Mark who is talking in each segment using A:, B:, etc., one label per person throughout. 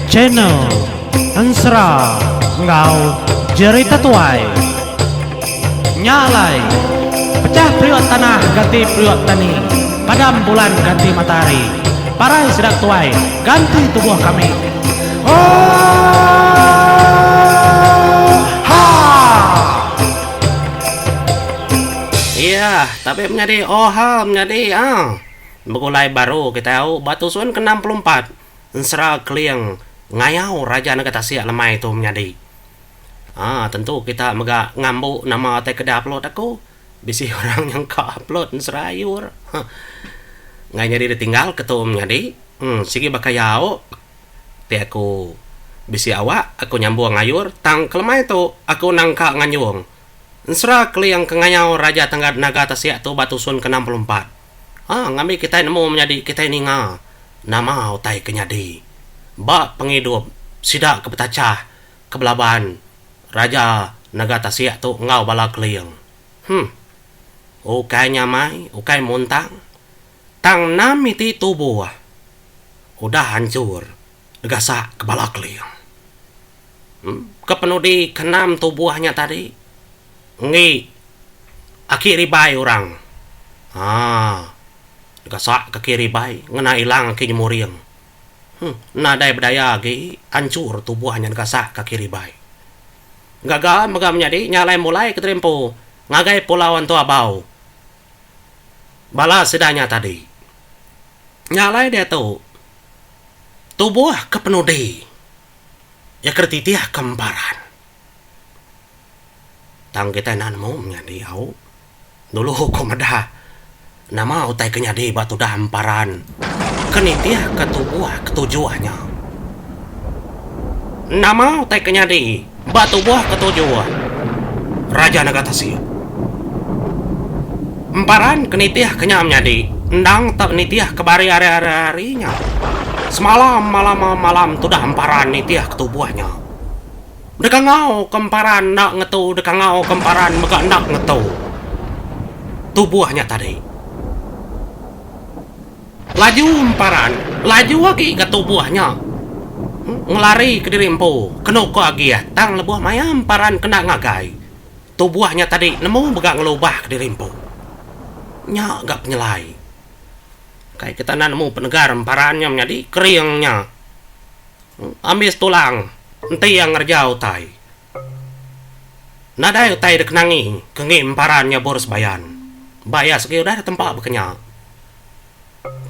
A: Channel Ensera enggau Jerita Tuai. Nya alai, pecah periuk tanah ganti periuk tani, padam bulan ganti matahari, parai sida tuai ganti tubuh kami. Oohaa!
B: Iya, tabi menyadi oohaa menyadi aa. Begulai baru kitai au ba tusun ke 64 ensera Keling ngayau Raja Nengah Tasik lemai tu menyadi. Aa tentu kita mega ngambu nama tai ke diupload aku. Bisi orang nyangka upload ensera ayur. Huh. Ngai nyadi ditinggal ke tu menyadi. Em sigi baka iya au ti aku bisi awak aku nyambung ayur tang kelemai tu aku nangka nganjung. Ensera Keling ke ngayau Raja Tangga Naga Tasik tu ba tusun ke 64. Aa ngambi kitai nemu menyadi kitai ninga nama utai ke nyadi ba pengidup sida ke betachah ke belaban Raja Naga Tasik tu enggau bala Keling. Huh. Ukai nyamai, ukai muntang. Tang enam iti tubuh udah anchur digasak ke bala Keling. Huh. Ke penudi ke enam tubuh nya tadi enggi aki ribai orang. Haa. Digasak ke aki ribai ngena ilang aki nyemuring. Huh, nadai bedaya agi anchur tubuh nya negasak kaki ribai. Gaga mega menyadi nya alai mulai ke terimpu ngagai Pulau Antu Abau. Bala sida nya tadi. Nya alai diatu tubuh ke penudi iya ke dititih ke emparan. Tang kitai enda nemu menyadi au. Dulu ku meda nama utai ke nyadi ba tudah emparan ke nitihka tubuh ketujuh nya. Nama utai ke nyadi ba tubuh ketujuh Raja Naga Tasik. Emparan ke nitihka nya menyadi endang tau nitihka ba hari-hari nya. Semalam malam malam tudah emparan nitihka tubuh nya. Deka ngau ke emparan enda ngetu deka ngau ke emparan mega enda ngetu. Tubuh nya tadi. Laju emparan, laju agi ga tubuh nya. Ngelari kediri empu kenu ko agih tang lebuh maya emparan kena ngagai. Tubuh nya tadi nemu mega ngelubah kediri empu. Nya ga penyelai. Kai kita enda nemu penegar emparan nya menyadi kering nya. Ambis tulang enti iya ngereja utai. Nadai utai dikenangi ke ngi emparan nya bur sebayan. Ba iya segi udah ditempa baka nya.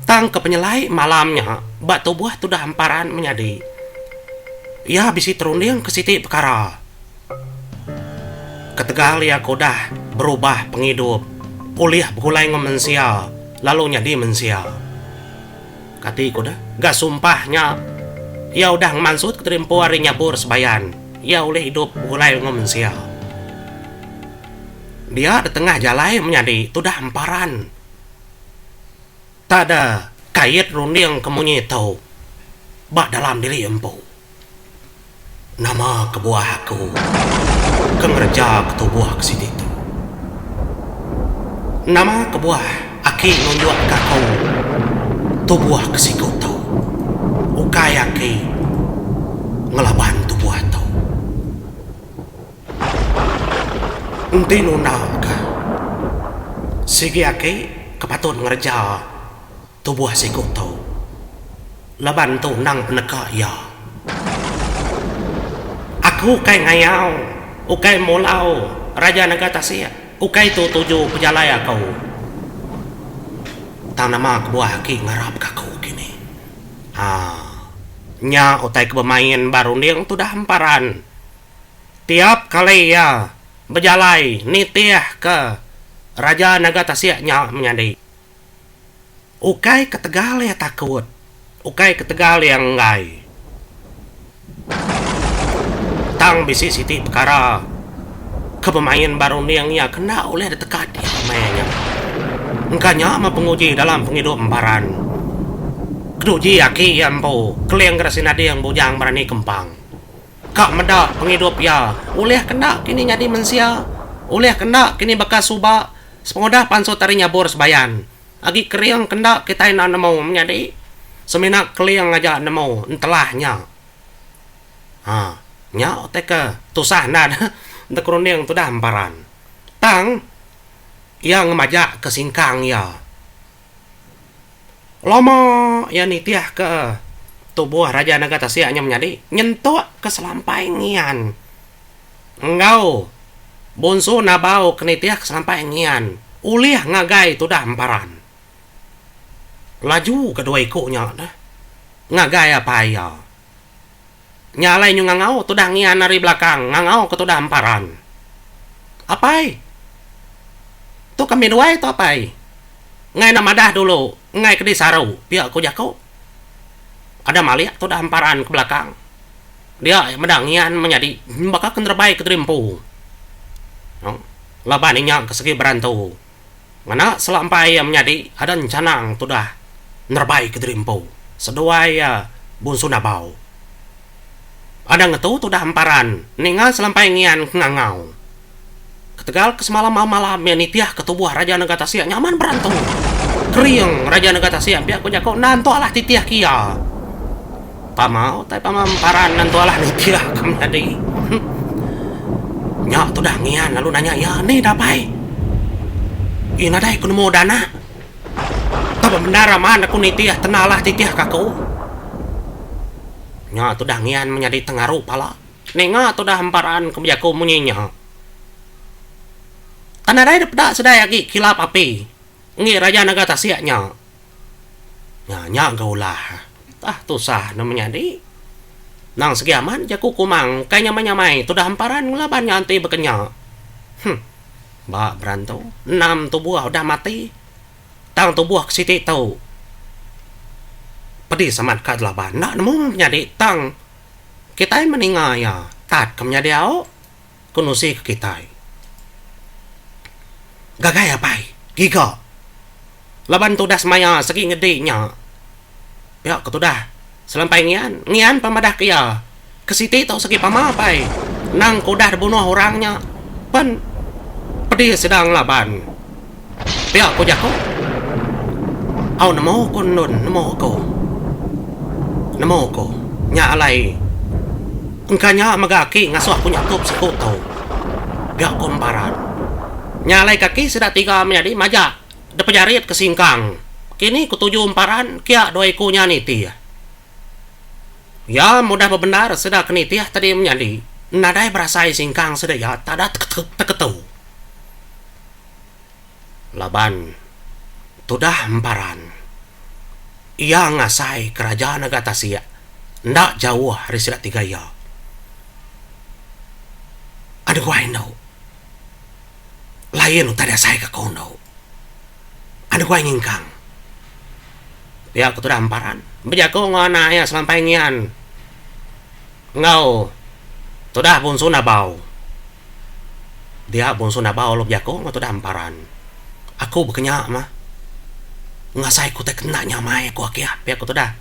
B: Tang ke penyelai malam nya ba tubuh tudah emparan menyadi. Iya bisi terunding ke siti pekara. Ketegal iya ke udah berubah pengidup ulih begulai enggau mensia lalu nyadi mensia. Kati ku deh, ga sumpah nya iya udah ngemansut ke terimpu ari nyabur sebayan, iya ulih idup begulai enggau mensia. Dia ditengah jalai menyadi tudah emparan. Tak da kait runding ke munyi tu ba dalam diri empu. Nama kebuah aku ke ngereja ke tubuh ke siti tu? Nama kebuah aki nunjukka aku tubuh ke siku tu? Ukai aki ngelaban tubuh tu. Enti nunda ka sigi aki ke patut ngereja tubuh siku tu laban tu endang peneka iya. Aku ukai ngayau, ukai mulau Raja Naga Tasik, ukai tu tuju pejalai aku. Tang nama kebuah agi ngarap ka aku kini. Haa. Nya utai ke bemain ba runding tudah emparan. Tiap kali iya bejalai nitih ke Raja Naga Tasik nya menyadi. Ukai ketegal iya takut, ukai ketegal iya enggai. Tang bisi siti pekara ke bemain ba runding iya ke enda ulih ditekat iya maya nya. Engka nya meh penguji dalam pengidup emparan. Keduji aki iya empu, Keling Gerasi Nading Bujang Berani Kempang. Ka meda pengidup iya ulih ke enda kini nyadi mensia, ulih ke enda kini baka suba sepengudah pansut ari nyabur sebayan. Agi kering ke enda kitai enda nemu menyadi. Semina keling aja nemu entelah nya. Ha, nya utai ke tusah enda deh kerunding tudah emparan. Tang iya ngemajak ke singkang iya. Lama iya nitih ke tubuh Raja Naga Tasik nya menyadi nyentuk ke selampai ngian enggau Bunsu Nabau ke nitih ke selampai ngian ulih ngagai tudah emparan. Laju ke dua iku nya deh ngagai apai iya. Nya alai nyu ngangau tudah ngian ari belakang ngangau ke tudah emparan. Apai. Tu kami duai tu apai. Enggai enda madah dulu enggai ke disaru pia ku jaku. Ada malik tudah emparan ke belakang. Dia meda ngian menyadi baka ke nerebai ke diri empu. Laban inya ke segi berantu. Ngena selampai iya menyadi ada enchanang tudah nerebai ke diri empu seduai iya Bunsu Nabau. Ada ngetu tudah emparan ninga selampai ngian ke ngangau. Ketegal ke semalam malam iya nitih ke tubuh Raja Nega Tasik nyaman berantu. Kering Raja Nega Tasik pia ku jaku enda entu alah titih ke iya. Pama utai pama emparan nentu alah nitih ke menyadi. Nya tudah ngian lalu nanya iya ni dapai. Iya nadai ku nemu dana. Tau bendar amat aku nitih tenda alah titih ke aku. Nya tudah ngian menyadi tengaru pala. Ninga tudah emparan ke bejaku munyi nya. Tang nadai dep peda sedai agi kilap api enggi Raja Naga Tasik nya. Nya nya ga ulah. Tah tusah ne menyadi. Nang segi amat jaku kumang ukai nyamai-nyamai tudah emparan ngelaban nya enti baka nya. Huh. Ba berantu enam tubuh udah mati tang tubuh ke siti tu pedis amat ka laban enda nemu menyadi tang kitai meninga iya tat ke menyadi au. Ku nusi ke kitai. Gagai apai, giga. Laban tudah semaya segi ngedi nya. Pia ke tudah selampai ngian, ngian pemadah ke iya. Ke siti tu segi pama apai. Nang ke udah dibunuh orang nya pen pedis sida ngelaban. Pia ku jaku. Au nemu ku endun, nemu ku. Nemu ku. Nya alai engka nya mega aki ngasuh aku nyatup siku tu. Pia ku Emparan. Nya alai kaki sida tiga menyadi majak dipejarit ke singkang. Kini ku tuju Emparan kia dua iku nya nitih. Iya mudah bebendar sida ke nitih tadi menyadi nadai berasai singkang sida iya tada teketu. Laban tudah emparan iya ngasai keraja naga tasik enda jauh ari sida tiga iya. Aduai endu lain utai diasai ka aku endu. Aduai nyingkang. Pia ke tudah emparan bejaku enggau anak iya selampai ngian enggau tudah Bunsu Nabau. Dia Bunsu Nabau lalu bejaku enggau tudah emparan. Aku bekenya mah ngasai ku tai kena nyamai aku akih pia ku tudah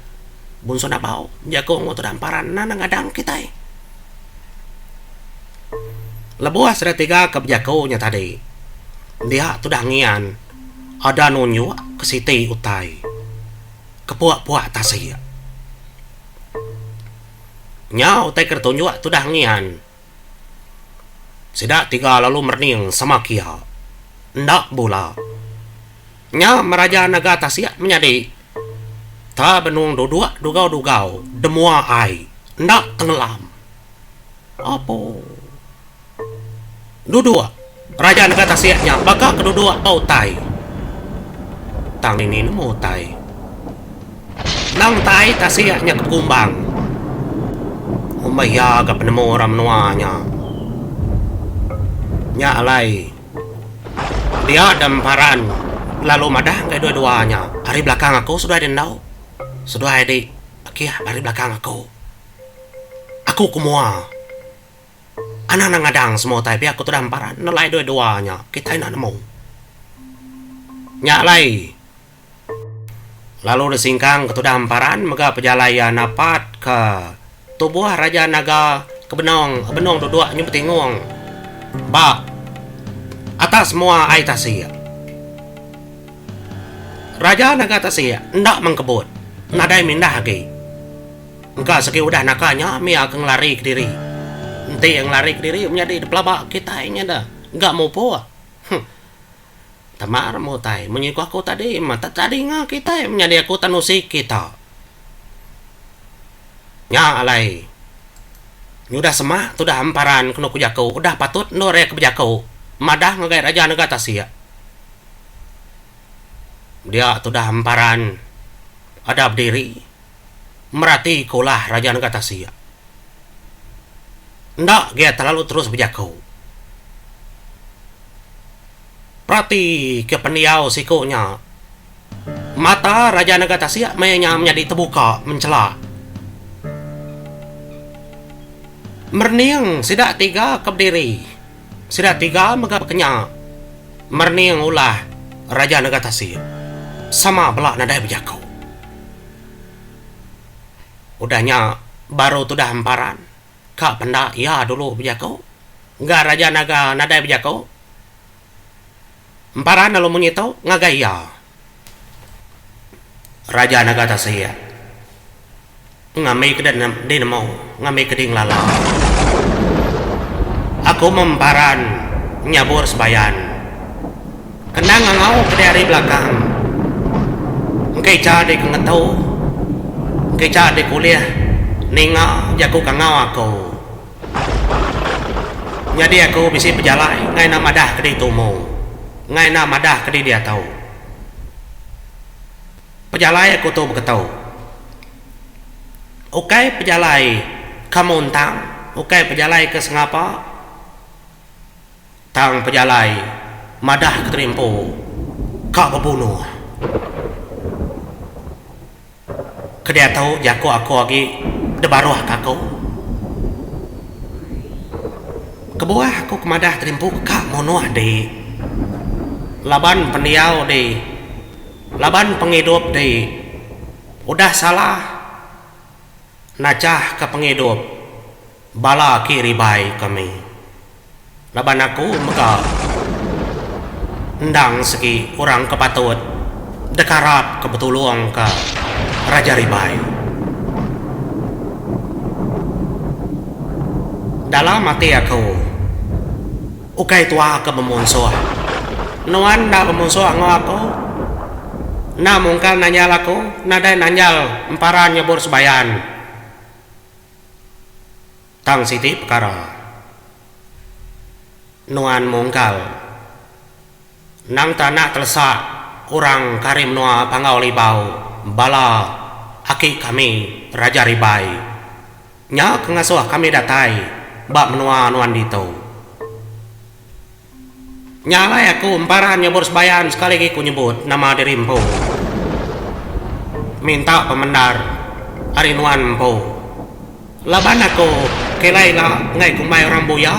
B: Bunsu Nabau bejaku enggau tudah emparan enda ngadang kitai. Lebuh sida tiga ke bejaku nya tadi dia tudah ngian ada nunjuk ke siti utai ke puak-puak tasik. Nya utai ke ditunjuk tudah ngian. Sida tiga lalu merening sama kia. Enda bula. Nya meraja naga tasik menyadi. Ta benung duduk dugau-dugau demua ai enda tengelam. Apo. Duduk raja naga tasik nya baka ke duduk ba utai. Tang dini nemu utai. Endang tai tasik nya ke bekumbang. Umbai iya ga penemu orang menua nya. Nya alai dia da emparan lalu madah ngagai dua-dua nya, Ari belakang aku seduai di endu. Seduai di akih ari belakang aku. Aku ke mua. Anang nang ngadang semua utai pia ku tudah emparan nelai dua-dua nya kitai enda nemu. Nya alai lalu disingkang ke tudah emparan mega pejalai iya napat ke tubuh Raja Naga ke benong benung duduk nyu betingung ba atas mua ai tasik. Raja Naga Tasik enda mengkebut, nadai mindah agi. Engka segi udah naka nya mia ke ngelari kediri. Enti iya ngelari kediri menyadi dipelaba kitai nya da ga mupuk. Huh. Temar meh utai munyi ku aku tadi meh tak dinga kitai menyadi aku tak nusi kita. Nya alai nyudah semak tudah emparan kenu ku jaku udah patut endur iya ke bejaku madah ngagai raja nega tasik. Dia tudah emparan ada bediri merati ke ulah raja nega tasik. Enda gia terlalu terus bejaku. Perati ke pendiau siku nya. Mata Raja Naga Tasik maya nya menyadi tebuka menchelak. Merening sida tiga ke bediri. Sida tiga mega bekenya merening ulah Raja Naga Tasik. Sama bela nadai bejaku. Udah nya baru tudah emparan. Ka penda iya dulu bejaku. Ga Raja Naga nadai bejaku. Emparan lalu munyi tu ngagai iya. Raja Naga Tasik ngambi ke di nemu ngambi ke di ngelala. Aku meh emparan nyabur sebayan. Kena ngangau ke di ari belakang. Engkicha di ke ngetu. Engkicha di ke ulih ninga jaku kangau aku. Nyadi aku bisi pejalai enggai enda madah ke di tumu, enggai enda madah ke di diatu. Pejalai aku tu beketu. Ukai pejalai ke muntang, ukai pejalai ke sengapa. Tang pejalai madah ke terimpu ka bebunuh. Ke diatu jaku aku agi debaruh ka aku. Kebuah aku ke madah terimpu ka munuh di laban pendiau di laban pengidup di udah salah nachah ka pengidup bala aki ribai kami. Laban aku mega endang segi orang ke patut dekarap ke betulung ka Raja Ribai. Dalam ati aku ukai tua ke bemunsuh. Nuan enda bemunsuh enggau aku. Enda mungkal nanjal aku nadai nanjal emparan nyebur sebayan. Tang siti pekara. Nuan mungkal. Endang tanak telesak orang ke ari menua Panggau Libau bala aki kami Raja Ribai. Nya ke ngasuh kami datai ba menua nuan ditu. Nya alai aku emparan nyebut sebayan sekali agi ku nyebut nama diri empu. Minta pemendar ari nuan empu. Laban aku kila ila enggai kumbai orang buya.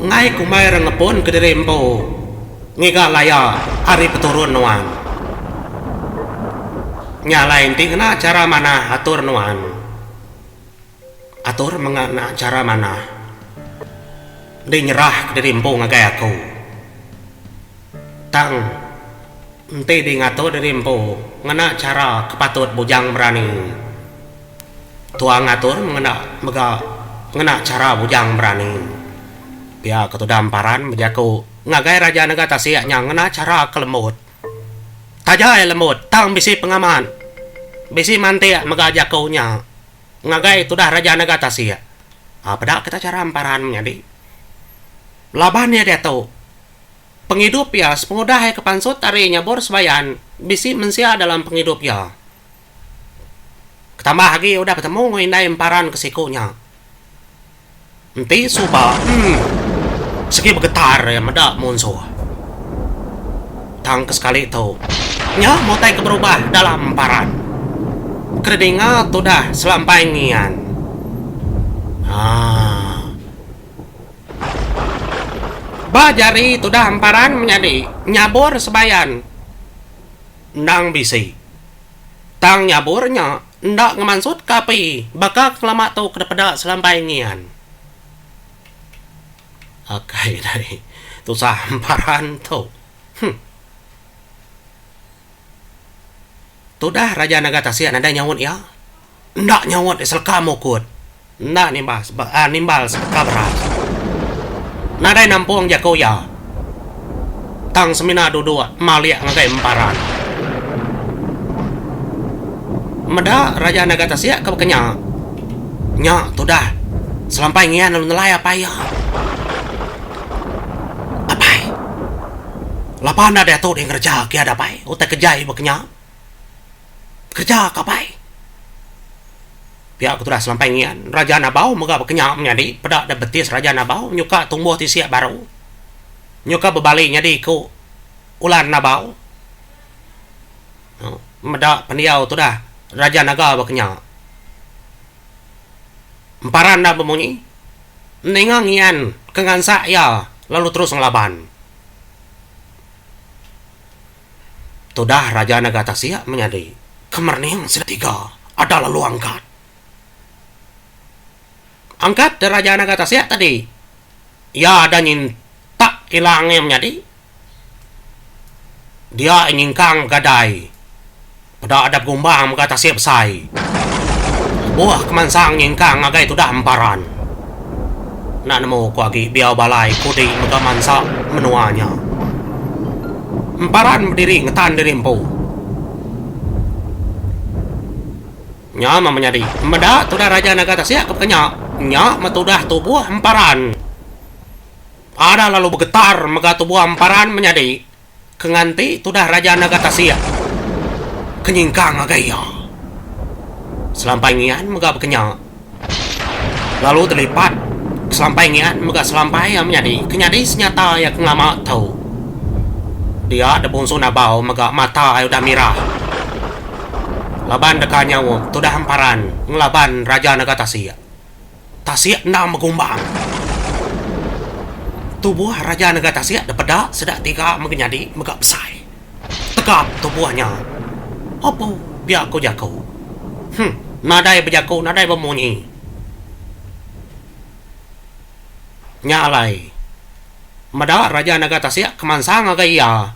B: Enggai kumbai orang ngepun kediri empu ngiga laya ari peturun nuan. Nya alai enti ngena chara manah atur nuan. Atur mengena chara manah enti nyerah kediri empu ngagai aku. Tang enti di ngatur diri empu ngena chara ke patut bujang berani. Tua ngatur mengena mega ngena chara bujang berani. Pia ke tudah emparan bejaku ngagai Raja Nega Tasik nya ngena chara ke lembut. Taja iya lembut tang bisi pengamat. Bisi mantik mega jaku nya. Ngagai tudah Raja Naga Tasik. Ha peda kita chara emparan menyadi. Laban iya diatu. Pengidup iya sepengudah iya ke pansut ari nyabur sebayan bisi mensia dalam pengidup iya. Ketambah agi udah betemu enggau indai emparan ke siku nya. Enti suba emm segi begetar iya meda munsuh. Tang ke sekali tu nya meh utai ke berubah dalam emparan. Ke didinga tudah selampai ngian. Haa. Ba jari tudah emparan menyadi nyabur sebayan endang bisi. Tang nyabur nya enda ngemansutka api baka ke ngelama tu ke dipeda selampai ngian. Akai dai tusah emparan tu. Huh. Tudah Raja Naga Tasik nadai nyaut iya. Enda nyaut iya seleka mukut. Enda nimbal nimbal sebeka beras. Nadai nampung jaku iya. Tang semina duduk malik ngagai emparan. Meda Raja Naga Tasik ke baka nya, nya tudah selampai ngian lalu nelai apai iya. Apai. Lapa enda diatu deh ngereja ke iya dapai utai ke jai baka nya. Kereja ke apai. Pia ke tudah selampai ngian, Raja Nabau mega bekenya menyadi peda da betis Raja Nabau nyuka tumbuh tisik baru. Nyuka bebali nyadi ku ular Nabau. Meda pendiau tudah Raja Naga bekenya. Emparan enda bemunyi, ninga ngian ke ngansak iya lalu terus ngelaban. Tudah Raja Naga Tasik menyadi ke merening sida tiga ada lalu angkat. Angkat da Raja Naga Tasik tadi iya ada nyintak ilang iya menyadi. Dia nyingkang begadai peda ada begumbang mega tasik besai. Lebuh ke mansang nyingkang ngagai tudah emparan. Enda nemu ku agi biau balai kudi mega mansa menua nya. Emparan bediri ngetan diri empu. Nya meh menyadi meda tudah Raja Naga Tasik ke baka nya. Nya meh tudah tubuh emparan. Ada lalu begetar mega tubuh emparan menyadi. Ke nganti tudah Raja Naga Tasik ke nyingkang ngagai iya. Selampai ngian mega bekenya. Lalu telipat selampai ngian mega selampai iya menyadi ke nyadi senyata iya ke ngelama tu. Dia da Bungsu Nabau mega mata iya udah mirah laban deka nyaup tudah emparan ngelaban Raja Naga Tasik. Tasik endang begumbang. Tubuh Raja Nega Tasik dipeda sida tiga mega nyadi mega besai. Tegap tubuh nya. Opo pia ku jaku. Huh nadai bejaku nadai bemunyi. Nya alai meda Raja Nega Tasik ke mansang ngagai iya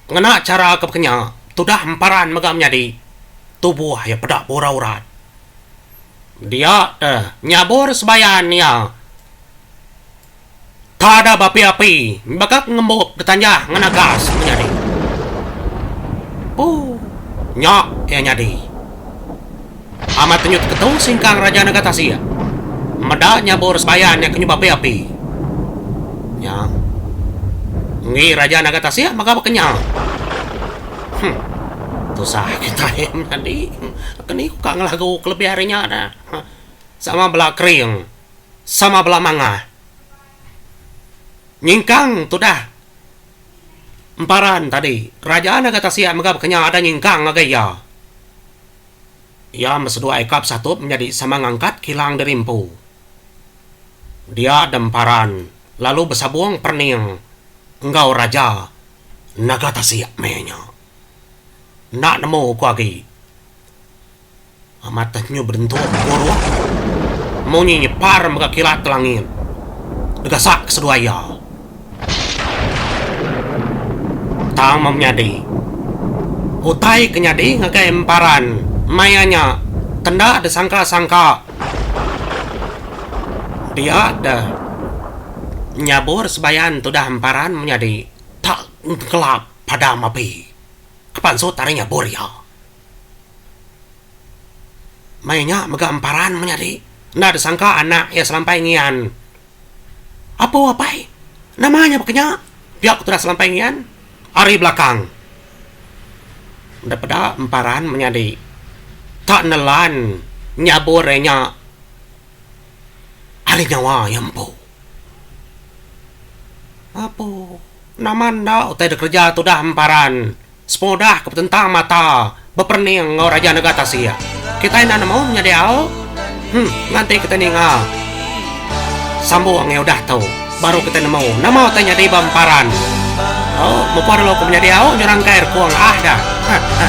B: ngena chara ke bekenya tudah emparan mega menyadi tubuh iya peda beurat-urat. Dia te nyabur sebayan iya. Tada beapi-api baka ke ngembup betanjah ngena gas menyadi. Puu nya iya nyadi. Amat tenyut ketu singkang Raja Naga Tasik meda nyabur sebayan iya ke nyu beapi-api. Nya. Enggi Raja Naga Tasik mega baka nya. Huh. Tusah kitai menyadi. Keni ku ka ngelagu kelebih ari nya dah. Sama bela kering, sama bela mangah. Nyingkang tudah emparan tadi, Raja Naga Tasik mega bekenya ada nyingkang ngagai iya. Iya meseduai ka besatup menyadi sama ngangkat kilang diri empu. Dia demparan lalu besabung perening enggau Raja Naga Tasik meh nya. Enda nemu ku agi. Amat teh nyu bedentuk buruk. Munyi nyepar mega kilat ke langit. Degasak ke seduai iya. Tang meh menyadi. Utai ke nyadi ngagai emparan maya nya tenda disangka-sangka. Dia deh nyabur sebayan tudah emparan menyadi tak ngelap padam api. Ke pansut ari nyabur iya. Maya nya mega emparan menyadi enda disangka anak iya selampai ngian. Apu apai, nama nya baka nya? Pia ku tudah selampai ngian ari belakang. Enda peda emparan menyadi tak nelan nyabur iya nya ari nyawa iya empu. Apu. Nama enda utai dikereja tudah emparan sepengudah ke betentang mata beperening enggau Raja Nega Tasik. Kitai enda nemu menyadi au. Huh, nganti kitai ninga sambung iya udah tu baru kitai nemu nama utai nyadi ba emparan. Au, mepuh dulu ku menyadi au nyerangkai rekung ah dah. Ha ha.